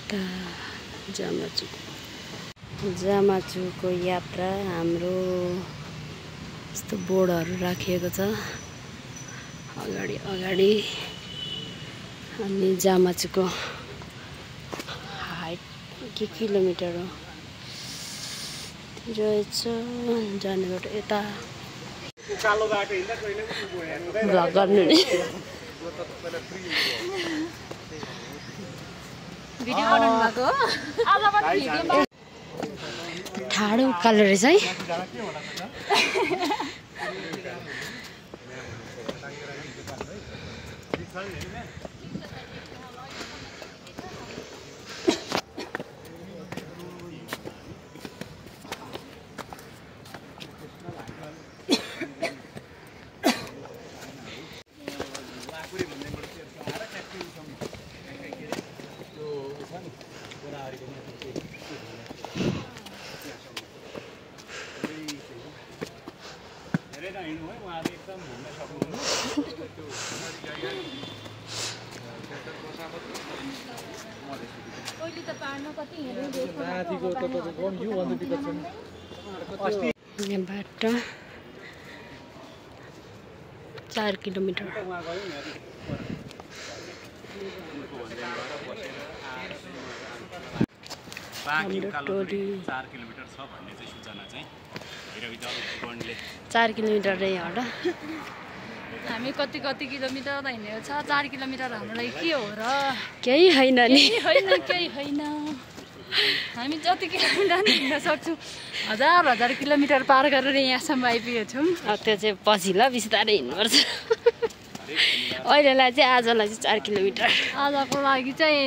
यता जामाचुको यात्रा हाम्रो यस्तो बोर्डहरू राखिएको छ अगाडि अगाडि। अनि जामाचुको हाइट के किलोमिटर हो रहेछ जाने बाटो यता भ्लग गर्नु नि भिडियो बनाउनु भएको हो आज पनि भिडियो ठाडो उकालो रहेछ है। यहाँबाट 4 किलोमिटर हाम्रो टोली 4 किलोमिटर छ भन्ने चाहिँ सूचना चाहिँ हिरविजल 4 किलोमिटर रे होला। हामी कति किलोमिटर हिँडेको छ 4 किलोमिटर हाम्रो लागि के हो र केही हैन नि केही हैन। हामी जति किलोमिटर हिँड्न सक्छौँ 1000 किलोमिटर पार गरेर यहाँसम्म आइपुगेको छौँ। त्यो चाहिँ पछि ल बिस्तारै हिँड्नुपर्छ। अहिलेलाई चाहिँ आजलाई चाहिँ 4 किलोमिटर आजको लागि चाहिँ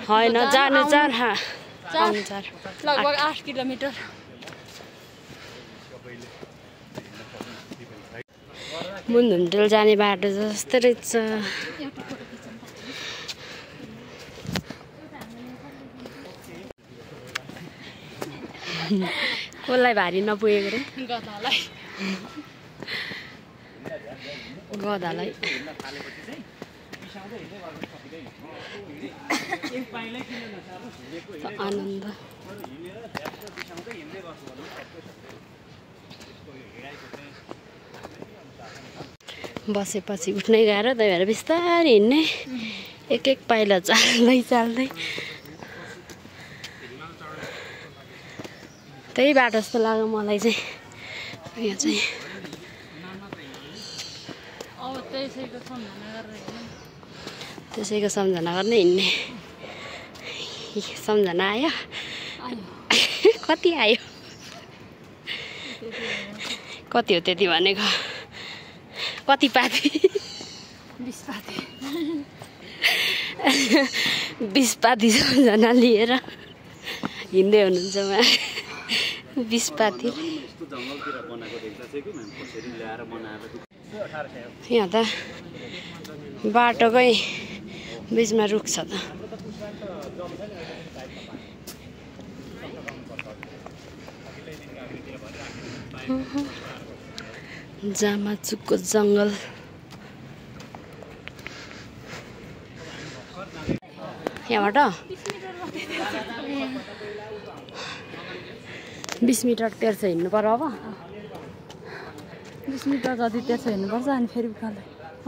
हैन जानु 4 लगभग 8 किलोमिटर। मुनधुमडेल जाने बाटो जस्तो रहेछ। कसलाई भारी नपुगेको रे गधालाई आनन्द बसेपछि उठ्नै गाह्रो त्यही भएर बिस्तारै हिँड्ने एक पाइला चाल्दै त्यही बाटो जस्तो लाग्यो मलाई चाहिँ। यहाँ चाहिँ त्यसैको सम्झना गर्ने हिँड्ने सम्झना आयो कति आयो कति हो त्यति भनेको कति पाथी 20 पाथी सम्झना लिएर हिँड्दै हुनुहुन्छ उहाँ 20 पाथी। यहाँ त बाटोकै बिचमा रुख छ त। जामाचुको जङ्गल यहाँबाट 20 मिटर तेर्छ हिँड्नु पर्यो। अब 20 मिटर जति तेर्छ हिँड्नुपर्छ। अनि फेरि उकालो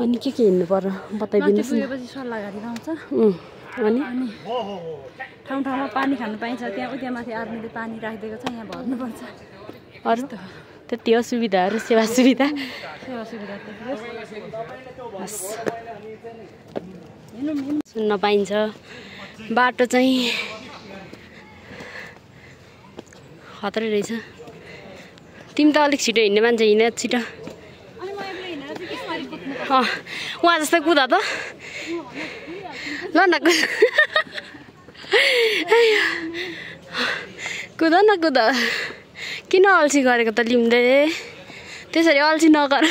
अनि के हिँड्नु पर्यो बताइदिनुहोस् न। पुगेपछि सल्लाह गरेर आउँछ। अनि ठाउँ ठाउँमा पानी खानु पाइन्छ। त्यहाँ माथि आर्मीले पानी राखिदिएको छ यहाँ भर्नुपर्छ। अरू त्यति हो सुविधाहरू सेवा सुविधा सुन्न पाइन्छ। बाटो चाहिँ खतरै रहेछ। तिमी त अलिक छिटो हिँड्ने मान्छे हिँड छिटो। उहाँ जस्तै कुदा त ल न कुद न कुद। किन अल्छी गरेको त लिउँदै त्यसरी अल्छी नगर।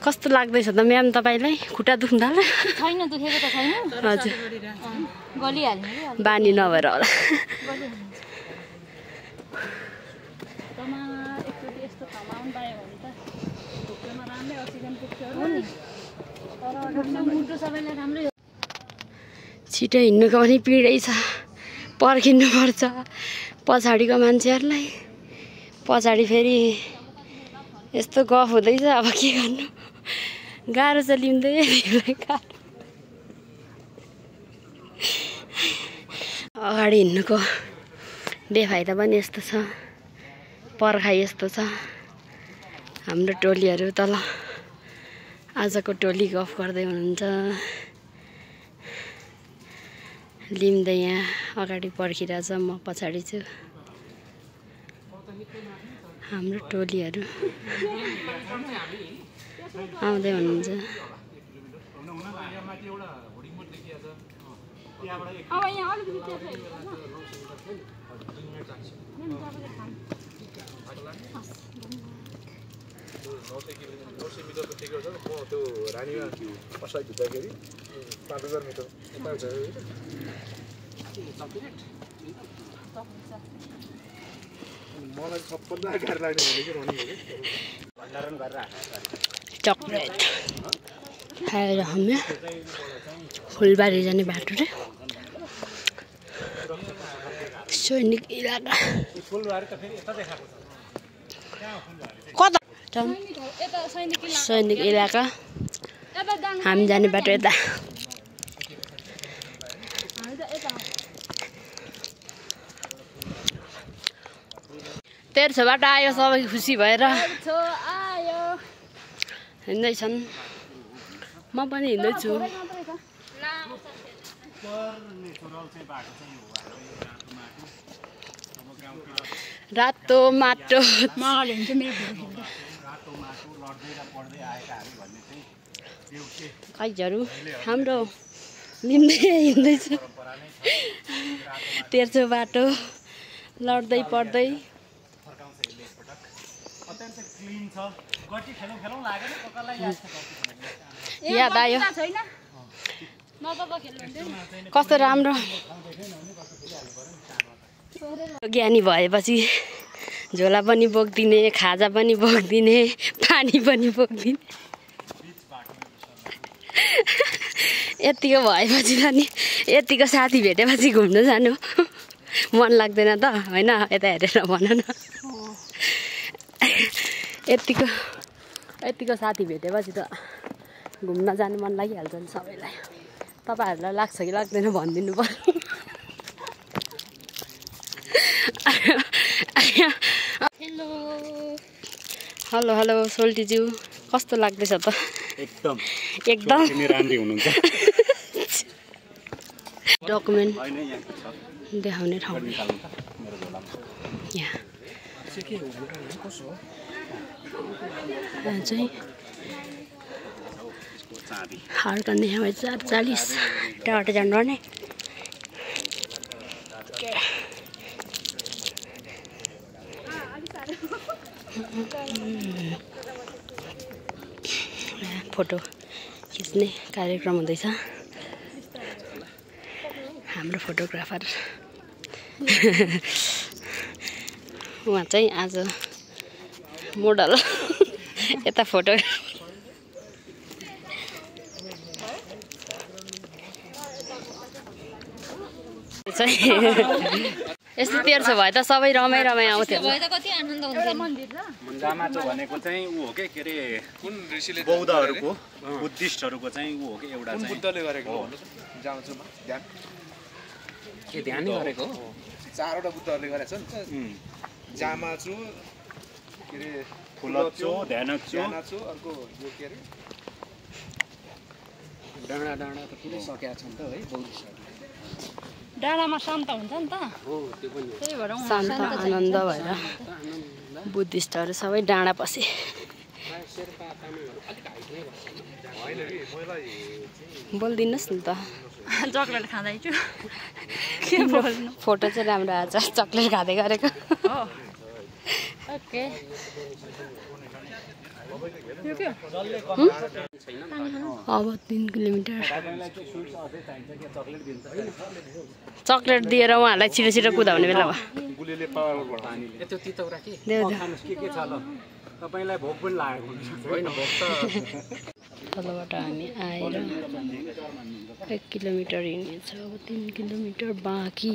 कस्तो लाग्दैछ त म्याम तपाईँलाई खुट्टा दुख्दा होला? छैन दुखेको त छैन। हजुर गलिहाल्ने बानी नभएर होला। एकचोटि यस्तो ठाउँमा आउनु पायो भने त छिटो हिँड्नुको पनि पिडै छ पर्खिनु पर्छ पछाडिको मान्छेहरूलाई पछाडि फेरि यस्तो गफ हुँदैछ अब के गर्नु गाह्रो छ लिँदै अगाडि हिँड्नुको बेफाइदा पनि यस्तो छ पर्खाइ यस्तो छ हाम्रो टोलीहरू तल आजको टोली गफ गर्दै हुनुहुन्छ लिम्दै यहाँ अगाडि पर्खिरहेछ म पछाडि छु हाम्रो टोलीहरू आउँदै हुनुहुन्छ चकलेट खाएर हामी फुलबारी जाने बाटो रे सैनिक इलाका कता सैनिक इलाका हामी जाने बाटो यता तेर्सोबाट आयो सबै खुसी भएर हिँड्दैछन् म पनि हिँड्दैछु रातो माटो काइजहरू हाम्रो लिम्दै हिँड्दैछु तेर्सो बाटो लड्दै पढ्दै याद आयो कस्तो राम्रो ज्ञानी भएपछि झोला पनि बोक्दिने खाजा पनि बोक्दिने पानी पनि बोक्दिने यतिको भएपछि त नि यतिको साथी भेटेपछि घुम्न जानु मन लाग्दैन त होइन यता हेरेर भन न यतिको साथी भेटेपछि त घुम्न जानु मन लागिहाल्छ नि सबैलाई तपाईहरुलाई लाग्छ कि लाग्दैन भनिदिनु पर्यो हेलो हेलो सोल्टीज्यू कस्तो लाग्दैछ त एकदम तिमी राम्री हुनुहुन्छ डकुमेन्ट देखाउने ठाउँ यहाँ चाहिँ हार करने हैं 40 टाटा जान रहे फोटो खिच्ने कार्यक्रम हुँदैछ हाम्रो फोटोग्राफर उहाँ चाहिँ आज मोडल यता फोटो यस्तो तेर्सो भए त सबै रमाइ आउँथ्यो जामाचो भनेको चाहिँ उ हो के रे कुन ऋषिले बौद्धहरुको बुद्धिस्टहरुको चाहिँ उ हो के एउटा चाहिँ बुद्धले गरेको हो जामाचोमा ध्यान के ध्यान नै गरेको हो चारवटा बुद्धहरुले गरेछ नि त जामाचो के रे फुलचो ध्यानचो अर्को यो के रे डाँडा त पुरै सकेका छन् त है बौद्धिस्टहरुले डाँडामा शान्त हुन्छ नि त त्यही भएर शान्त आनन्द भएर बुद्धिस्टहरु सबै डाँडा पसे बोल्दिनुस् नि त चकलेट खाँदैछु के बोल्नु फोटो चाहिँ राम्रो आछ चकलेट खाँदै गरेको हो ओके अब 3 किलोमिटर चकलेट दिएर उहाँलाई छिटो छिटो कुदाउने बेला भयो तपाईलाई भोक पनि लागेको हुन्छ होइन भोक त तलबाट हामी आएर 1 किलोमिटर हिँड्नेछ अब 3 किलोमिटर बाँकी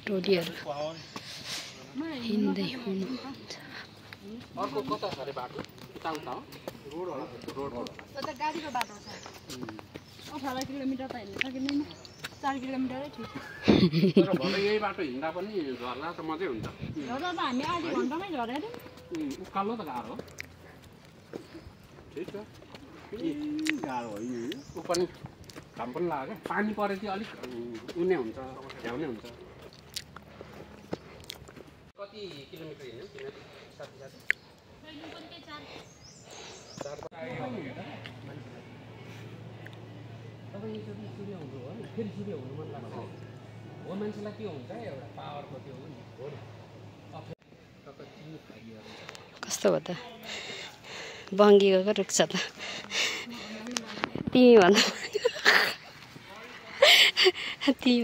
टोलीहरू हिँड्दै हुनुहुन्छ अर्को कता छ रे बाटो उता उता हो रोड उता गाडीको बाटो छ 18 किलोमिटर त हिँड्न सकिँदैन 4 किलोमिटरै ठिक छ तर भले यही बाटो हिँड्दा पनि झर्ला त मजै हुन्छ झर्दा त हामी आधी घण्टामै झरेर उकालो त गाह्रो ठिक छ गाह्रो होइन उ पनि घाम पनि लाग्यो पानी परे चाहिँ अलिक उन्ने हुन्छ झ्याउने हुन्छ कति किलोमिटर हिँड्यो तिमीले साथी तपाईँ यो चाहिँ सूर्य हुनु हो नि फेरि सूर्य हुनु मन लाग्छ हो मान्छेलाई के हुन्छ एउटा पावरको त्यो हो नि कस्तो हो त बङ्गी गएको रुख्छ त तिमी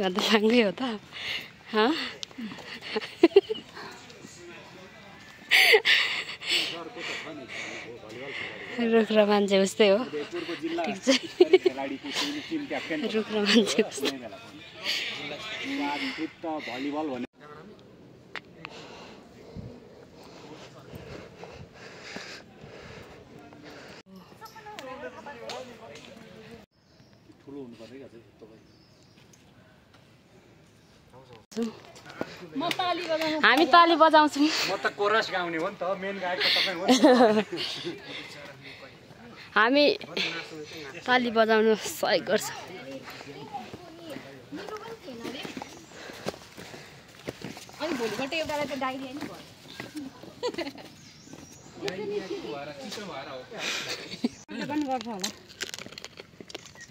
भन्दा लाङ्गै हो त रुख र मान्छे उस्तै हो ठिक छ रुख र मान्छे उस्तै भलिबल भने ठुलो हुनु पर्छ क्या तपाईँ हामी ताली बजाउँछौँ म त कोरस गाउने हो नि त मेन गायक त तपाईँ हो हामी ताली बजाउन सहयोग गर्छौँ अनि भोलिबाट एउटालाई त डाइरिया नि गर्छ होला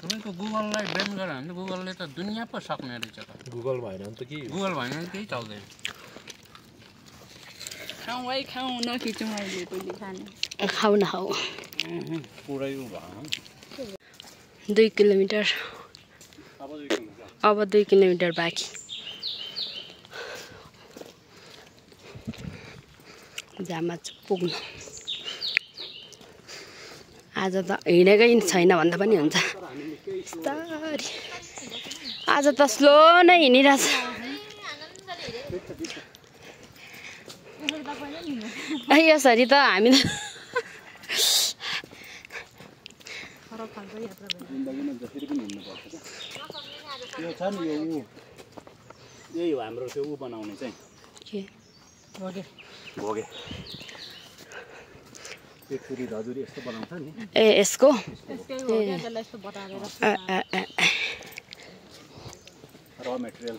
तपाईँको गुगललाई ब्यान गरेर भने गुगलले त दुनियाँ पो सक्ने रहेछ त गुगल भएन नि त के गुगल भएन भने केही चल्दैन खाउँ नखिचौँ अहिले पहिले खाने खाऊ न खाऊ पुरै भयो 2 किलोमिटर अब 2 किलोमिटर बाँकी जामा पुग्नु आज त हिँडेकै छैन भन्दा पनि हुन्छ आज त स्लो नै हिँडिरहेछ यसरी त हामी यो छ नि यो यही हो हाम्रो त्यो बनाउने चाहिँ के भोगे एक छुरी धजुरी यस्तो बनाउँछ नि ए यसको र मेटेरियल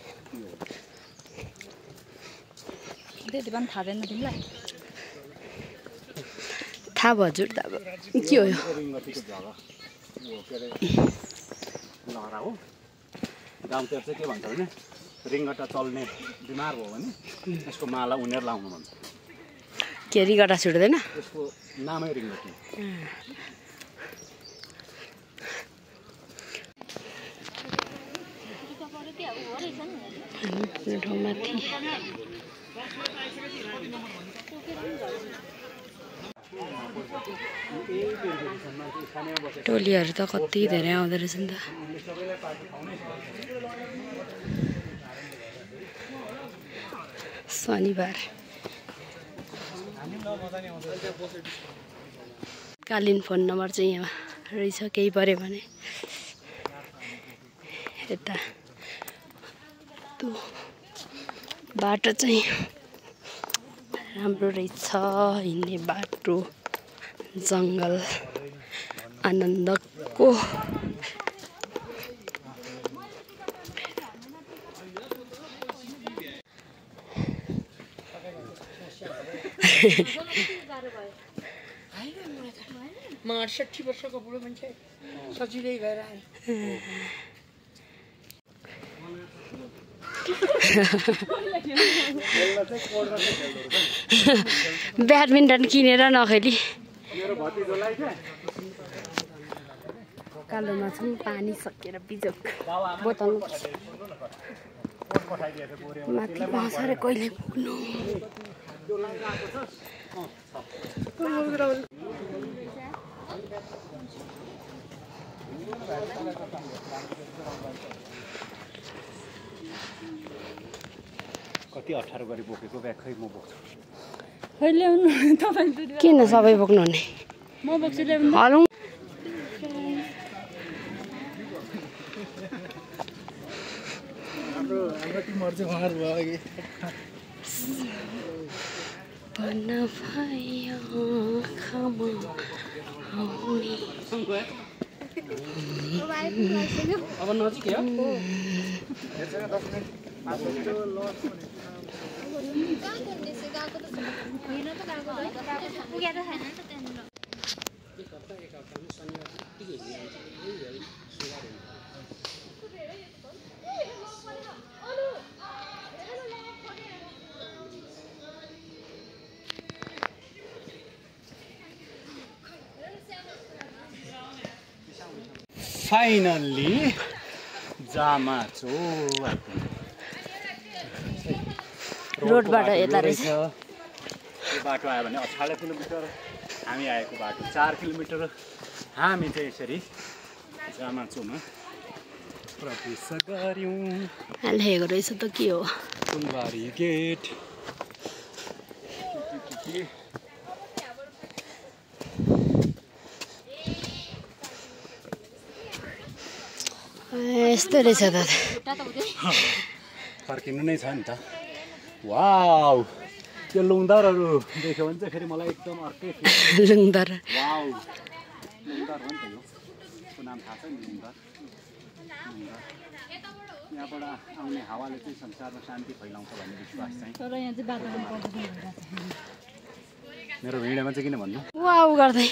त्यति पनि थाहा छैन तिमीलाई थाहा भयो हजुर त अब के हो यो रिङ्गटीको जग्गा के अरे लहरा हो गाउँतिर चाहिँ के भन्छ भने रिङ्गटा चल्ने बिमार भयो भने यसको माला उनीहरू लाउनु भन्छ के रिङ्गटा छुट्दैन यसको नामै रिङ्गटी टोलीहरू त कति धेरै आउँदो रहेछ नि त शनिबार कालीन फोन नम्बर चाहिँ यहाँ रहेछ केही पर्यो भने यता बाटो चाहिँ राम्रो रहेछ हिँड्ने बाटो जङ्गल आनन्दको म 68 वर्षको बुढो मान्छे सजिलै गएर आएँ ब्याडमिन्टन किनेर नखेली कालोमा छौँ पानी सकेर बिजोक बोतल्नु पर्छ माथि बसेर कहिले पुग्नु कति 18 गरी बोकेको ब्याग खै म बोक्छु किन सबै बोक्नु हुने म बोक्छु हलौँ हाम्रो टिमहरु चाहिँ उहाँहरु भयो अघि अब नजिक हो फाइनल्ली जामाचो रोडबाट यता रहेछ यो बाटो आयो भने 18 किलोमिटर हामी आएको बाटो 4 किलोमिटर हामी चाहिँ यसरी जामाचोमा प्रवेश गर्यौं लेखेको रहेछ त के हो फुलबारी गेट यस्तो रहेछ त फर्किनु नै छ नि त वाउ त्यो लुङदरहरू देख्यो भने चाहिँ फेरि मलाई एकदम अर्कै लुङदर वाउ लुङदर हो नि त यो नाम थाहा छ नि लुङदर यहाँबाट आउने हावाले चाहिँ संसारमा शान्ति फैलाउँछ भन्ने विश्वास चाहिँ तर यहाँ चाहिँ वातावरण मेरो भिडियोमा चाहिँ किन भन्नु वाउ गर्दै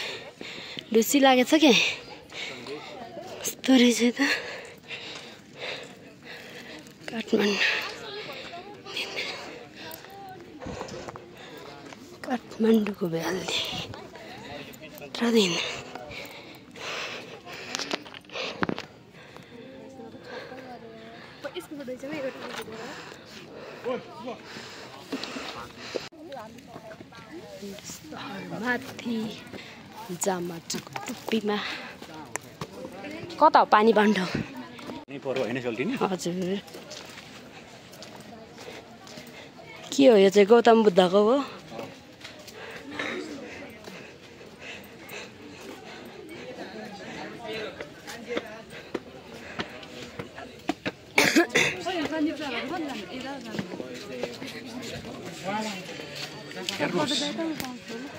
ढुसी लागेछ के यस्तो रहेछ त काठमाडौँको भ्याली दिन माथि जामाचोको टुप्पीमा कता हो पानी बान्ड हजुर के हो यो चाहिँ गौतम बुद्धको हो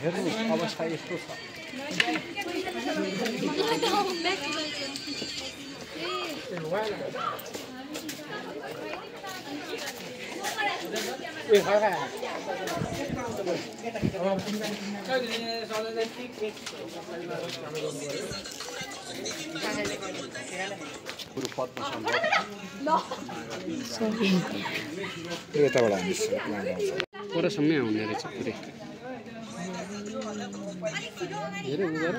हेर्नुहोस् अवस्था यस्तो छ परसम्मै आउने रहेछ पुरै हेरे उगर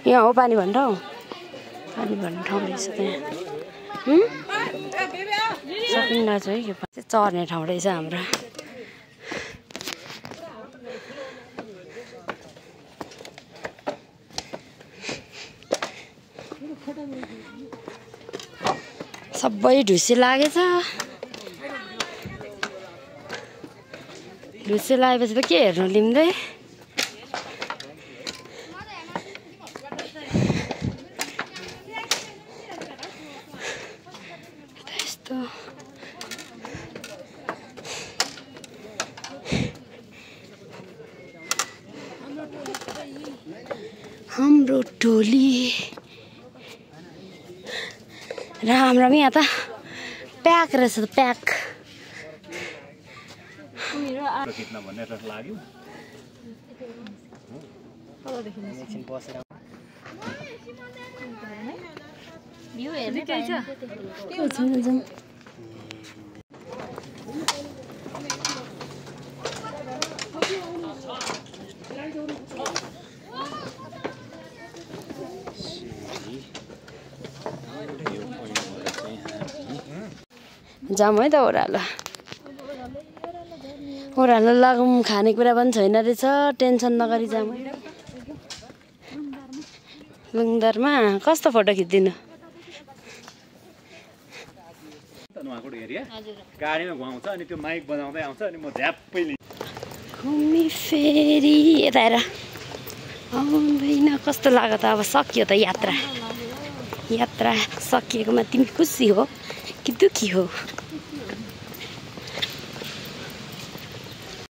यहाँ हो पानी भन्नु ठाउँ पानी भन्ने ठाउँ रहेछ त्यहाँ सकिन्न चाहिँ के चर्ने ठाउँ रहेछ हाम्रो सबै ढुसी लागेछ ढुसी लागेपछि त के हेर्नु लिँदै यस्तो हाम्रो टोली राम राम यहाँ त प्याक रहेछ त प्याक खिच्न भनेर लाग्यो भ्यू हेर्ने पाइन्छ जाम है त ओह्रालो ओह्रालो लागौँ खानेकुरा पनि छैन रहेछ टेन्सन नगरी जाम लुङदरमा कस्तो फोटो खिचिदिनु नुहाकोट एरिया गाडीमा घुमाउँछ अनि त्यो माइक बजाउँदै आउँछ अनि म झ्याप्पै घुमी फेरि यता हेर आउँदैन कस्तो लाग्यो त अब सकियो त यात्रा यात्रा सकिएकोमा तिमी खुसी हो कि दुःखी हो